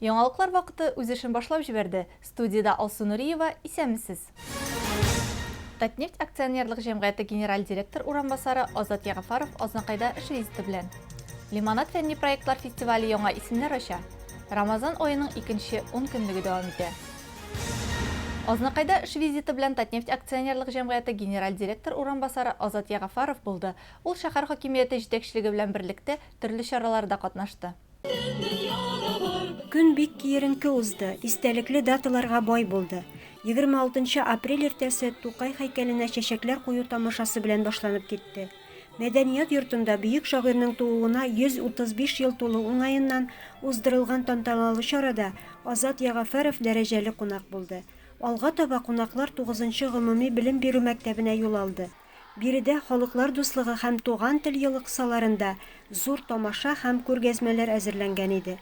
Яңалыклар вакыты үз эшен башлап җибәрде. Студиядә Алсу Нуриева, исәнмесез! Татнефть акционерлык җәмгыяте генераль директор урынбасары Азат Ягафаров Азнакайда эш визиты белән. Лимонад фәнни проектлар фестивале яңа исемнәр ача. Рамазан аеның икенче ун көнлеге дәвам итә. Азнакайда эш визиты белән Татнефть акционерлык җәмгыяте генераль директор урынбасары Азат Ягафаров булды. Ул шәһәр хакимияте җитәкчелеге белән берлектә төрле чараларда катнашты. Көн бик киеренке узды, истәлекле даталарга бай булды. 26 нчы апрель иртәсе Тукай һәйкәленә чәчәкләр кую тамашасы белән башланып китте. Мәдәният йортында бөек шагыйрьнең тууына 135 ел тулу уңаеннан уздырылган тантаналы чарада Азат Ягафәров дәрәҗәле кунак булды. Алга таба кунаклар тугызынчы гомуми белем бирү мәктәбенә юл алды. Биредә Халыклар дуслыгы һәм Туган тел елы кысаларында зур тамаша һәм күргәзмәләр әзерләнгән иде.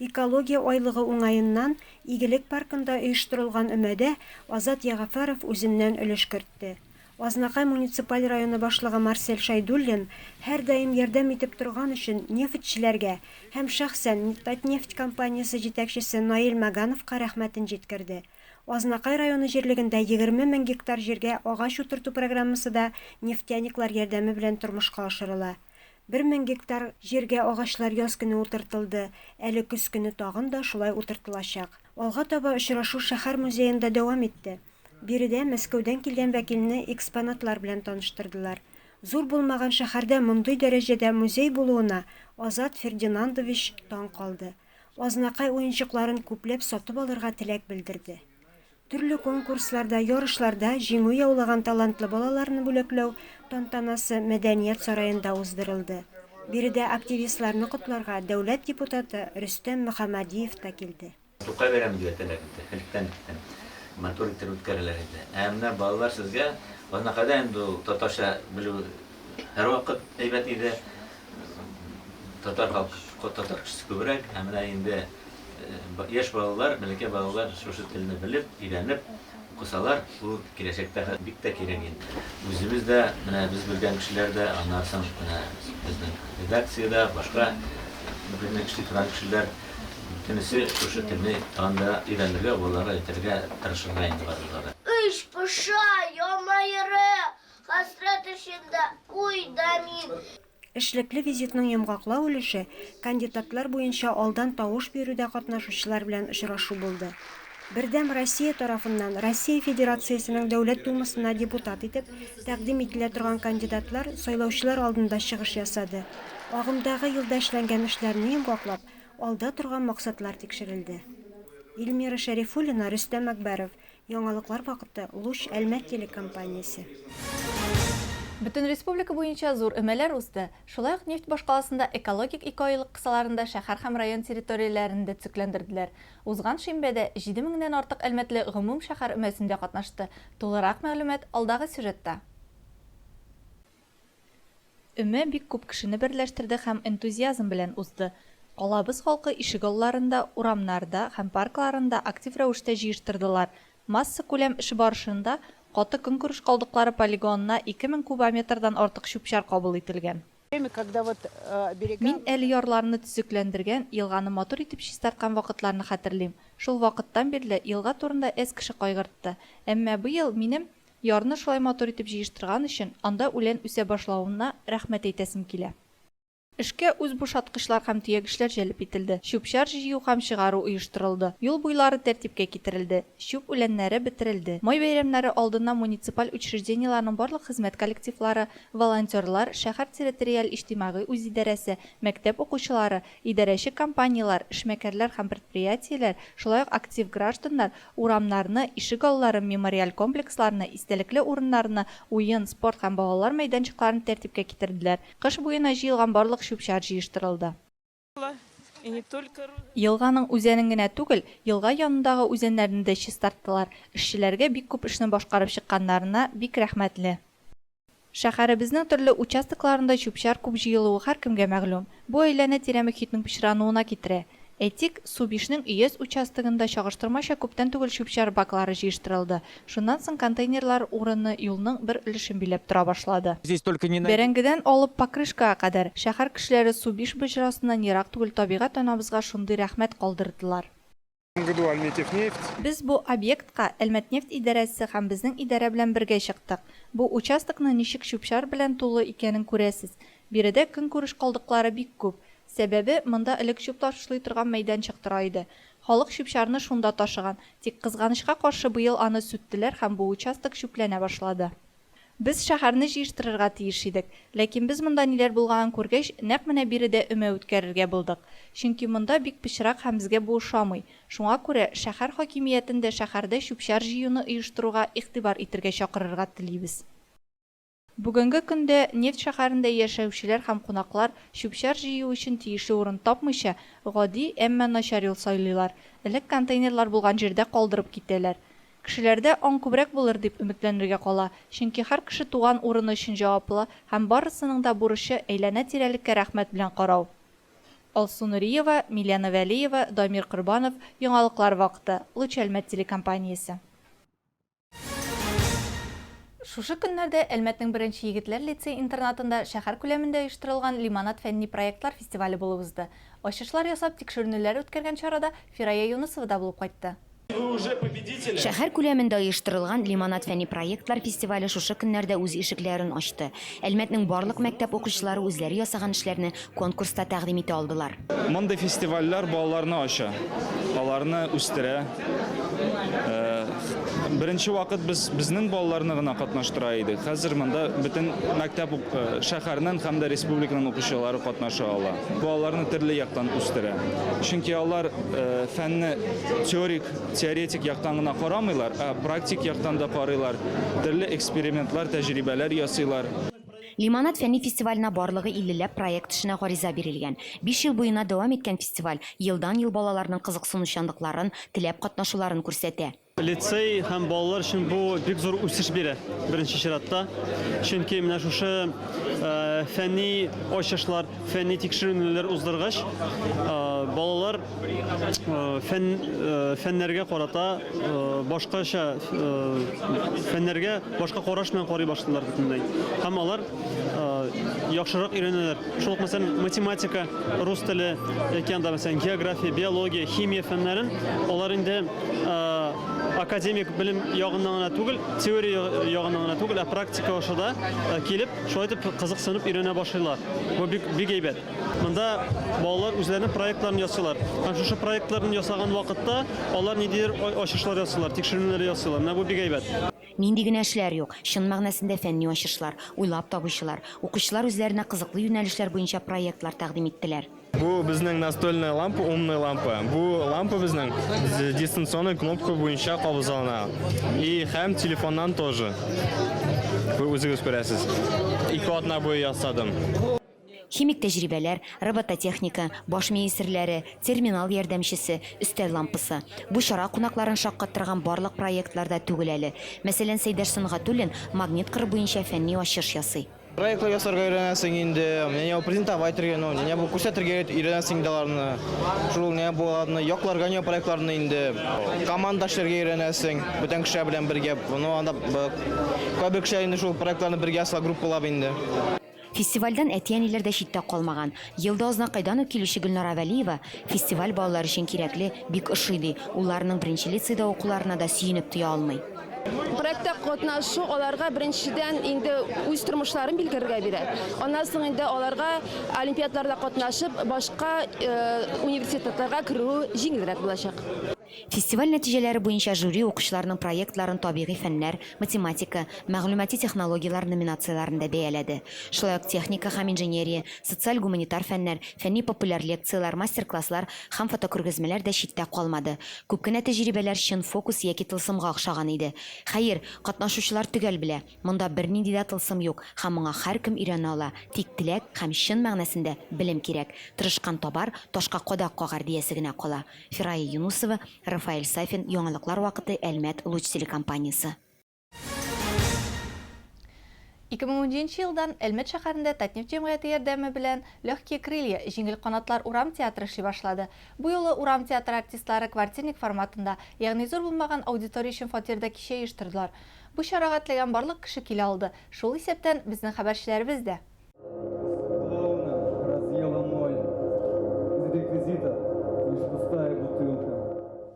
Экология айлыгы уңаеннан Игелек паркында оештырылган өмәдә Азат Ягафәров үзеннән өлеш кертте. Азнакай муниципаль районы башлыгы Марсель Шәйдуллин һәрдаим ярдәм итеп торган өчен нефтьчеләргә һәм шәхсән Татнефть компаниясе җитәкчесе Наил Мәгановка рәхмәтен җиткерде. Азнакай районы җирлегендә 20 мең гектар җиргә агач утырту программасы да нефтяниклар ярдәме белән тормышка ашырыла. Бер мең гектар җиргә агачлар яз көне утыртылды, әле көз көне тагын да шулай утыртылачак. Алга таба очрашу шәһәр музеенда дәвам итте. Биредә Мәскәүдән килгән вәкилне экспонатлар белән таныштырдылар. Зур булмаган шәһәрдә мондый дәрәҗәдә музей булуына Азат Фердинандович таң калды. Азнакай уенчыкларын күпләп сатып алырга теләк белдерде. Төрле конкурсларда, ярышларда җиңү яулаган талантлы балаларны бүләкләү тантанасы Мәдәният сараенда уздырылды. Биредә активистларны котларга дәүләт депутаты Рөстәм Мөхәммәдиев та килде. Тукай бәйрәме дип әйтәләр инде, электән-электән матур иттереп үткәрәләр иде. Ә менә балалар сезгә Азнакайда инде ул татарча белү һәрвакыт әйбәт иде. Татар халкы, татар кешесе күбрәк. Ә менә инде яшь балалар, бәләкәй балалар шушы телне белеп, өйрәнеп укысалар, ул киләчәктә бик тә кирәк инде. Үзебез дә, менә без белгән кешеләр дә, аннан соң менә безнең редакциядә, башка безнең эшли торган кешеләр, Бөтенесе шушы телне тагын да өйрәнергә, балаларга әйтергә тырышырга инде барыбызга да. Эч поша, яна йөрәк, Хәсрәт эчендә, уйда мин. Эшлекле визитның йомгаклау өлеше кандидатлар буенча алдан тавыш бирүдә катнашучылар белән очрашу булды. Бердәм Россия тарафыннан Россия Федерациясенең Дәүләт Думасына депутат итеп тәкъдим ителә торган кандидатлар сайлаучылар алдында чыгыш ясады. Агымдагы елда эшләнгән эшләрне йомгаклап, алда торган максатлар тикшерелде. Эльмира Шәрифуллина, Рөстәм Әкбәров, Яңалыклар вакыты, Луч, Әлмәт телекомпаниясе. Бөтен республика буенча зур өмәләр узды. Шулай ук нефть башкаласында экологик икеайлык кысаларында шәһәр һәм район территорияләрен дә төзекләндерделәр. Узган шимбәдә 7 меңнән артык әлмәтле гомум шәһәр өмәсендә катнашты. Тулырак мәгълүмат алдагы сюжетта. Өмә бик күп кешене берләштерде һәм энтузиазм белән узды. Калабыз халкы ишегалларында, урамнарда һәм паркларында актив рәвештә җыештырдылар. Массакүләм эш барышында каты көнкүреш калдыклары полигонына 2000 кубометрдан артык чүп-чар кабул ителгән. Мин әле ярларны төзекләндергән, елганы матур итеп чистарткан вакытларны хәтерлим. Шул вакыттан бирле елга турында әз кеше кайгыртты. Әмма быел минем Ярны шулай матур итеп җыештырган өчен, анда үлән үсә башлавына рәхмәт әйтәсем килә. Эшкә үзбушаткычлар һәм төягечләр җәлеп ителде, чүп-чар җыю һәм чыгару оештырылды, юл буйлары тәртипкә китерелде, чүп үләннәре бетерелде. Май бәйрәмнәре алдыннан муниципаль учреждениеләрнең барлык хезмәт коллективлары, волонтерлар, шәһәр территориаль иҗтимагый үзидарәсе, мәктәп укучылары, идарәче компанияләр, эшмәкәрләр һәм предприятиеләр, шулай ук актив гражданнар Урамнарны, ишегалларын, мемориаль комплексларны, истәлекле урыннарны, уен, спорт һәм балалар мәйданчыкларын тәртипкә китерделәр. Кыш буена җыелган барлык чүп-чар җыештырылды. Елганың үзәнен генә түгел, елга янындагы үзәннәрне дә чистарттылар. Эшчеләргә бик күп эшне башкарып чыкканнарына бик рәхмәтле. Шәһәребезнең төрле участокларында чүп-чар күп җыелуы һәркемгә мәгълүм. Бу әйләнә-тирә мөхитнең пычрануына китерә. Әйтик, Субишнең өяз участогында чагыштырмача күптән түгел чүп-чар баклары җыештырылды. Шуннан соң контейнерлар урыны юлның бер өлешен биләп тора башлады. Бәрәңгедән алып покрышкага кадәр, шәһәр кешеләре Субиш боҗрасыннан ерак түгел табигать анабызга шундый рәхмәт калдырдылар. Без бу объектка Әлмәтнефть идарәсе һәм безнең идарә белән бергә чыктык. Бу участокны ничек чүп-чар белән тулы икәнен күрәсез. Биредә көнкүреш калдыклары бик күп. Сәбәбе, монда элек чүп ташлый торган мәйданчык тора иде. Халык чүп-чарны шунда ташыган. Тик, кызганычка каршы, быел аны сүттеләр һәм бу участок чүпләнә башлады. Без шәһәрне җыештырырга тиеш идек. Ләкин без монда ниләр булганын күргәч, нәкъ менә биредә өмә үткәрергә булдык. Чөнки монда бик пычрак һәм безгә бу ошамый. Шуңа күрә, шәһәр хакимиятен дә шәһәрдә чүп-чар җыюны оештыруга игътибар итергә чакырырга телибез. Бүгенге көндә нефть шәһәрендә яшәүчеләр һәм кунаклар, чүп-чар җыю өчен тиешле урын тапмыйча, гади, әмма начар юл сайлыйлар, элек контейнерлар булган җирдә калдырып китәләр. Кешеләрдә аң күбрәк булыр дип өметләнергә кала, чөнки һәр кеше туган урыны өчен җаваплы һәм барысының да бурычы, әйләнә-тирәлеккә рәхмәт белән карау. Алсу Нуриева, Милена Вәлиева, Дамир Корбанов, Яңалыклар вакыты, Луч Әлмәт телекомпаниясе. Шушы көннәрдә Әлмәтнең беренче егетләр лицей-интернатында шәһәр күләмендә оештырылган Лимонад фәнни проектлар фестивале булып узды. Ачышлар ясап, тикшеренүләр үткәргән чарада Фирая Юнысова да булып кайтты. Шәһәр күләмендә оештырылган Лимонад фәнни проектлар фестивале шушы көннәрдә үз ишекләрен ачты. Әлмәтнең барлык мәктәп укучылары үзләре ясаган эшләрне конкурста тәкъдим итә алдылар. Мондый фестивальләр балаларны ача, аларны үстерә. Беренче вакыт без безнең балаларны гына катнаштыра идек. Хәзер монда бөтен мәктәп шәһәрнең һәм дә республиканың укучылары катнаша ала. Балаларны төрле яктан үстерә. Чөнки алар фәнне теорик, теоретик яктан гына карамыйлар, ә практик яктан да карыйлар, төрле экспериментлар, тәҗрибәләр ясыйлар. Лимонад фәнни фестиваленә барлыгы иллеләп проект эшенә гариза бирелгән. Биш ел буена дәвам иткән фестиваль елдан-ел балаларның кызыксынучанлыкларын, теләп катнашуларын күрсәтә. Лицей һәм балалар өчен бу бик зур үсеш бирә, беренче чиратта. Чөнки менә шушы фәнни ачышлар, фәнни тикшеренүләр уздыргач, балалар фән, фәннәргә карата башкача фәннәргә башка караш белән карый башлыйлар бөтенләй. Һәм алар яхшырак өйрәнәләр. Шул ук, мәсәлән, математика, рус теле, яки анда, мәсәлән, география, биология, химия фәннәрен алар инде академик белем ягыннан гына түгел, теория ягыннан гына түгел, ә практика аша да килеп, шулай итеп кызыксынып өйрәнә башлыйлар. Бу бик бик әйбәт. Монда балалар үзләренең проектларын ясыйлар. Һәм шушы проектларын ясаган вакытта алар ниндидер ачышлар ясыйлар, тикшеренүләр ясыйлар. Менә бу бик әйбәт. Нинди генә эшләр юк, чын мәгънәсендә фәнни ачышлар, уйлап табучылар, укучылар үзләренә кызыклы юнәлешләр буенча проектлар тәкъдим иттеләр. Бу безнең настольная лампа, умная лампа. Бу лампа безнең дистанционный кнопка буенча кабызалана. И һәм телефоннан тоже. Бу үзегез күрәсез. Ике атна буе ясадым. Химик тәҗрибәләр, робототехника, баш мие серләре, терминал ярдәмчесе, өстәл лампасы. Бу чара кунакларын шаккаттырган барлык проектлар да түгел әле. Мәсәлән, Сәйдәш Сөнгатуллин магнит кыры буенча фәнни ачыш ясый. Проектлар ясарга өйрәнәсең инде, менә бу презентовать итәргә, ну, менә бу күрсәтергә өйрәнәсең инде аларны. Шул менә бу аларны якларга не проектларны инде. Команда эшләргә өйрәнәсең, бүтән кешеләр белән бергә. Ну, анда кайбер кешеләр инде шул проектларны бергә ясала группалап инде. Фестивальдән әти-әниләр дә читтә калмаган. Ел да Азнакайдан ук килүче Гөлнара Вәлиева, фестиваль балалар өчен кирәкле, бик ошый, ди. Улларының беренче лицейда укуларына да сөенеп туя алмый. Проектта катнашу аларга беренчедән инде үз тормышларын билгеләргә бирә. Аннан соң инде аларга олимпиадаларда катнашып, башка университетларга керү җиңелрәк булачак. Фестиваль нәтиҗәләре буенча жюри укучыларның проектларын табигый фәннәр, математика, мәгълүмати технологияләр номинацияләрендә бәяләде. Шулай ук техника һәм инженерия, социаль-гуманитар фәннәр, фәнни-популяр лекцияләр, мастер-класслар һәм фотокүргәзмәләр дә читтә калмады. Күп кенә тәҗрибәләр чын фокус яки тылсымга охшаган иде. Хәер, катнашучылар төгәл белә, монда бернинди дә тылсым юк һәм моңа һәркем өйрәнә ала, тик теләк һәм чын мәгънәсендә белем кирәк. Тырышкан табар, ташка кадак кагар диясе генә кала. Фирая Юнусова, Рафаэль Сафин, Яңалыклар вакыты, Әлмәт, Луч телекомпаниясе. 2017 елдан Әлмәт шәһәрендә Татнефть җәмгыяте ярдәме белән Легкие крылья, Җиңел канатлар урам театры эшли башлады. Бу юлы урам театры артистлары квартирник форматында, ягъни зур булмаган аудитория өчен фатирда кичә оештырдылар. Бу чарага теләгән барлык кеше килә алды, шул исәптән, безнең хәбәрчеләребез дә.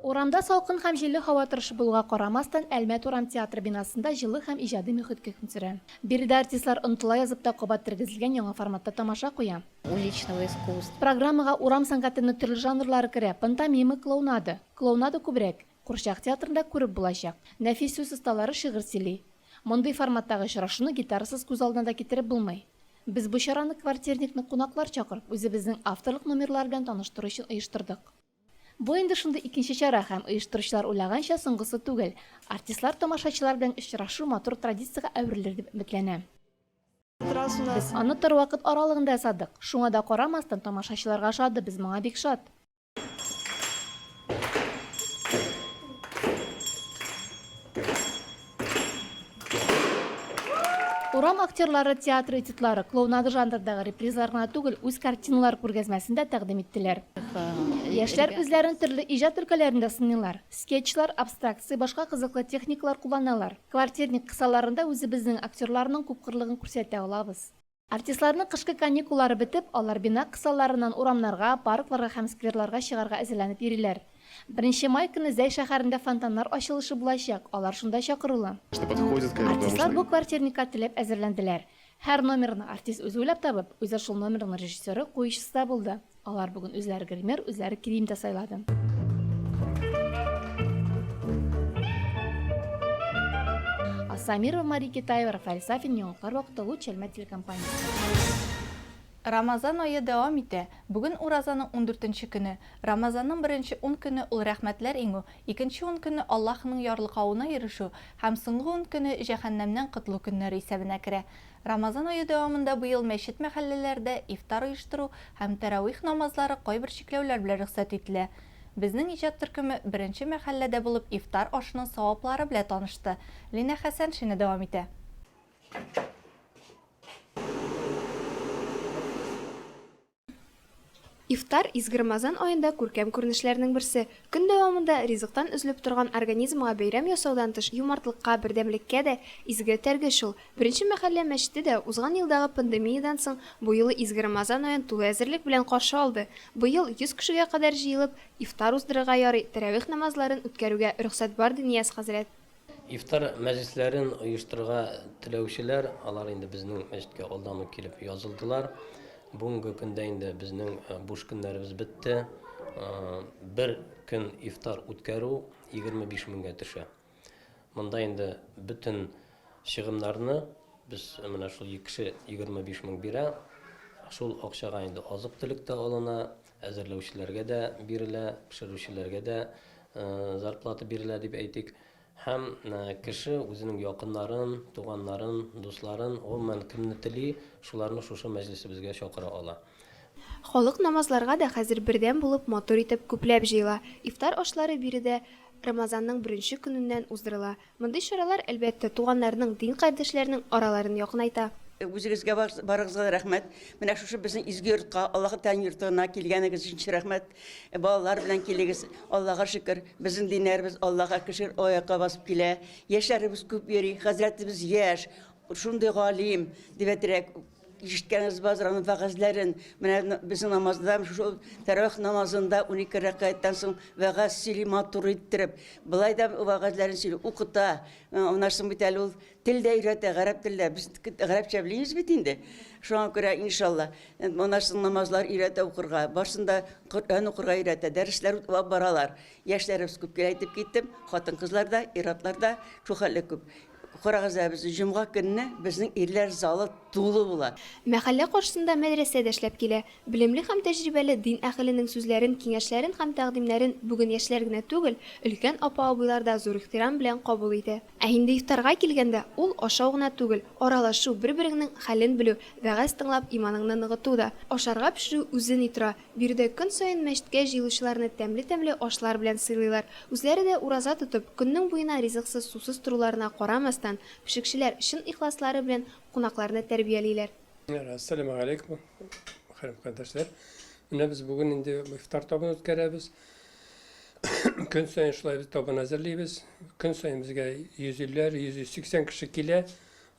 Урамда салкын һәм җилле һава торышы булуга карамастан, Әлмәт урам театры бинасында җылы һәм иҗади мөхит хөкем сөрә. Биредә артистлар онытыла язып та кабат тергезелгән яңа форматта тамаша куя. Уличного искусства. Программага урам сәнгатенең төрле жанрлары керә, пантомима, клоунада. Клоунада күбрәк, курчак театрында күреп булачак. Нәфис сүз осталары шигырь сөйли. Мондый форматтагы очрашуны гитарасыз күз алдына да китереп булмый. Без бу чараны квартирникны кунаклар чакырып, үзебезнең авторлык номерлары белән таныштыру өчен оештырдык. Бу инде шундый икенче чара һәм, оештыручылар уйлаганча, соңгысы түгел. Артистлар тамашачылар белән очрашу матур традициягә әверелер дип өметләнә. Без аны тар вакыт аралыгында ясадык. Шуңа да карамастан, тамашачыларга ошады, без моңа бик шат. Урам актерлары театр этюдлары, клоунада жанрдагы репризалар гына түгел, үз картиналар күргәзмәсен дә тәкъдим иттеләр. Яшьләр үзләрен төрле иҗат өлкәләрендә сыныйлар. Скетчлар, абстракция, башка кызыклы техникалар кулланалар. Квартирник кысаларында үзебезнең актерларның күпкырлыгын күрсәтә алабыз. Артистларның кышкы каникуллары бетеп, алар бина кысаларыннан урамнарга, паркларга һәм скверларга чыгарга әзерләнеп йөриләр. Беренче май көнне Зәй шәһәрендә фонтаннар ачылышы булачак, алар шунда чакырулы. Артистлар бу квартирникка теләп әзерләнделәр. Һәр номерны артист үзе уйлап табып, үзе шул номерның режиссеры, куючысы да булды. Алар бүген үзләре гример, үзләре кием дә сайлады. Асамирова Мария Китаева, Рафаэль Сафин, Яңалыклар вакыты, Луч Әлмәт телекомпаниясе. Рамазан ае дәвам итә. Бүген уразаның ундүртенче көне. Рамазанның беренче ун көне ул рәхмәтләр иңү, икенче ун көне Аллаһының ярлыкавына ирешү һәм соңгы ун көне җәһәннәмнән котылу көннәре исәбенә керә. Рамазан ае дәвамында быел мәчет-мәхәлләләрдә ифтар оештыру һәм тәравих намазлары кайбер чикләүләр белән рөхсәт ителә. Безнең иҗат төркеме беренче мәхәлләдә булып ифтар ашының саваплары белә танышты. Линә Хәсәншина дәвам итә. Ифтар, изге Рамазан аенда күркәм күренешләрнең берсе. Көн дәвамында ризыктан өзелеп торган организмга бәйрәм ясаудан тыш, юмартлыкка, бердәмлеккә дә изге этәргеч ул. Беренче мәхәллә мәчете дә узган елдагы пандемиядән соң бу юлы изге Рамазан аен тулы әзерлек белән каршы алды. Быел 100 кешегә кадәр җыелып, ифтар уздырырга ярый, тәравих намазларын үткәрүгә рөхсәт бар, ди Нияз хәзрәт. Ифтар мәҗлесләрен оештырырга теләүчеләр, алар инде безнең мәчеткә алдан ук килеп язылдылар. Бүгенге көндә инде безнең э, буш көннәребез бетте. Э, бер көн ифтар үткәрү 25 меңгә төшә. Монда инде бөтен чыгымнарны без менә шул кеше 25 мең бирә. Шул акчага инде азык-төлек тә алына, Әзерләүчеләргә дә бирелә, пешерүчеләргә дә зарплата бирелә дип әйтик. Һәм кеше үзенең якыннарын, туганнарын, дусларын, гомумән, кемне тели, шуларны шушы мәҗлесебезгә чакыра ала. Халык намазларга да хәзер бердәм булып, матур итеп, күпләп җыела. Ифтар ашлары биредә Рамазанның беренче көненнән уздырыла. Мондый чаралар, әлбәттә, туганнарның, дин кардәшләрнең араларын якынайта. Үзегезгә барыгызга да рәхмәт. Менә шушы безнең изге йортка, Аллаһы Тәгаләнең йортына килгәнегез өчен рәхмәт. Балалар белән килегез. Аллага шөкер, безнең диннәребез Аллага шөкер аякка басып килә. Яшьләребез күп йөри, хәзрәтебез яшь, шундый галим, дип әйтергә Ишеткәнегез бардыр аның вәгазьләрен. Менә безнең намазда шул тәравих намазында 12 рәкәгатьтән соң вәгазь сөйли матур иттереп. Былай да вәгазьләрен сөйли, укыта. Аннан соң бит әле ул тел дә өйрәтә, гарәп теле дә. Без гарәпчә белмибез бит инде. Шуңа күрә, иншалла, аннан соң намазлар өйрәтә укырга, барсын да Коръән укырга өйрәтә, дәресләр алып баралар. Яшьләребез күп килә әйтеп киттем, хатын-кызлар да, ир-атлар да шул хәтле күп. Карагыз әле, без җомга көнне безнең ирләр залы тулы була. Мәхәллә каршысында мәдрәсә дә эшләп килә. Белемле һәм тәҗрибәле дин әһеленең сүзләрен, киңәшләрен һәм тәкъдимнәрен бүген яшьләр генә түгел, өлкән апа-абыйлар да зур ихтирам белән кабул итә. Ә инде ифтарга килгәндә, ул ашау гына түгел, аралашу, бер-береңнең хәлен белү, вәгазь тыңлап иманыңны ныгыту да. Ашарга пешерү үзе ни тора! Биредә көн саен мәчеткә җыелучыларны тәмле-тәмле ашлар белән сыйлыйлар. Үзләре дә ураза тотып, көннең буена ризыксыз, сусыз торуларына карамастан, пешекчеләр чын ихласлары белән кунакларны тәрбиялиләр. Әссәламегаләйкүм, мөхтәрәм кардәшләр. Менә без бүген инде ифтар табын үткәрәбез. Көн саен шулай без табын әзерлибез. Көн саен безгә 150-ләр, 180 кеше килә.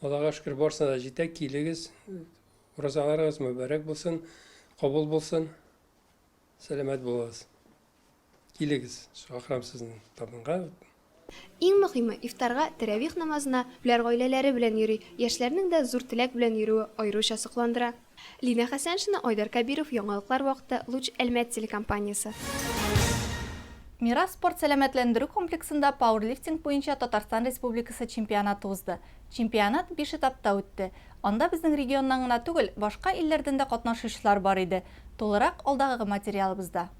Аллага шөкер, барысына да җитә. Килегез, Уразаларыгыз мөбарәк булсын, кабул булсын. Сәламәт булыгыз. Килегез, чакырам сезне табынга. Иң мөхиме, ифтарга, тәрәвих намазына күпләр гаиләләре белән йөри. Яшьләрнең дә зур теләк белән йөрүе аеруча сокландыра. Лина Хәсәншина, Айдар Кәбиров, Яңалыклар вакыты, Луч Әлмәт телекомпаниясе. Мирас спорт-сәламәтләндерү комплексында пауэрлифтинг буенча Татарстан Республикасы чемпионаты узды. Чемпионат биш этапта үтте. Анда безнең регионнан гына түгел, башка илләрдән дә катнашучылар бар иде. Тулырак алдагы материалыбызда.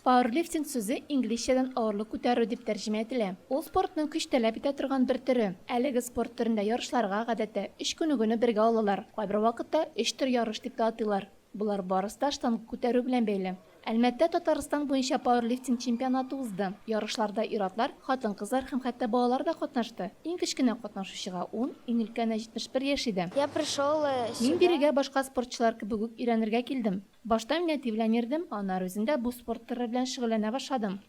Пауэрлифтинг сүзе инглизчәдән авырлык күтәрү дип тәрҗемә ителә. Ул спортның көч таләп итә торган бер төре. Әлеге спорт төрендә ярышларга, гадәттә, өч күнегүне бергә алалар. Кайбер вакытта өч төр ярыш дип тә атыйлар. Болар барысы да штанга күтәрү белән бәйле. Әлмәттә Татарстан буенча пауэрлифтинг чемпионаты узды. Ярышларда ир-атлар, хатын-кызлар һәм хәтта балалар да катнашты. Иң кечкенә катнашучыга, ун, иң өлкәне 71 яшь иде. Я пришел Мин сюда. бирегә башка спортчылар кебек үк өйрәнергә килдем. Башта мин әти белән йөрдем, аннары үзем дә бу спорт төре белән шөгыльләнә башладым.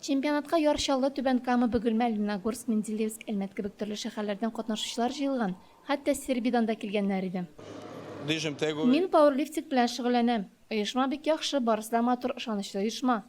Чемпионатка Яр Чаллы, Түбән Кама, Бөгелмә, Лениногорск, Менделеевск, Әлмәт кебек төрле шәһәрләрдән катнашучылар җыелган, хәтта Сербиядән дә килгәннәр иде. Мин пауэрлифтинг белән шөгыльләнәм. Оешма бик яхшы, барысы да матур, ышанычлы оешма.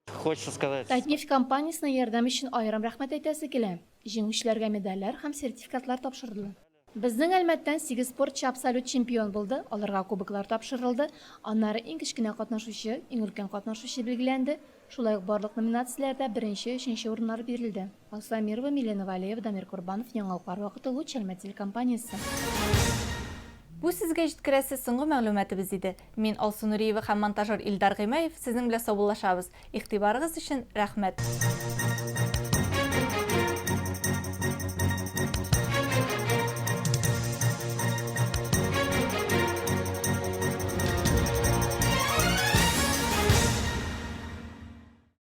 Хочется сказать. Татнефть компаниясенә ярдәм өчен аерым рәхмәт әйтәсе килә. Җиңүчеләргә медальләр һәм сертификатлар тапшырдылар. Безнең Әлмәттән сигез спортчы абсолют чемпион булды, аларга кубоклар тапшырылды, аннары иң кечкенә катнашучы, иң өлкән катнашучы билгеләнде, шулай ук барлык номинацияләрдә беренче, өченче урыннар бирелде. Алсу Әмирова, Милена Валеева, Дамир Корбанов, Яңалыклар вакыты, Луч Әлмәт телекомпаниясе. Бу сезгә җиткерәсе соңгы мәгълүматыбыз иде. Мин, Алсу Нуриева һәм монтажер Илдар Гыймаев сезнең белән саубуллашабыз. Игътибарыгыз өчен рәхмәт!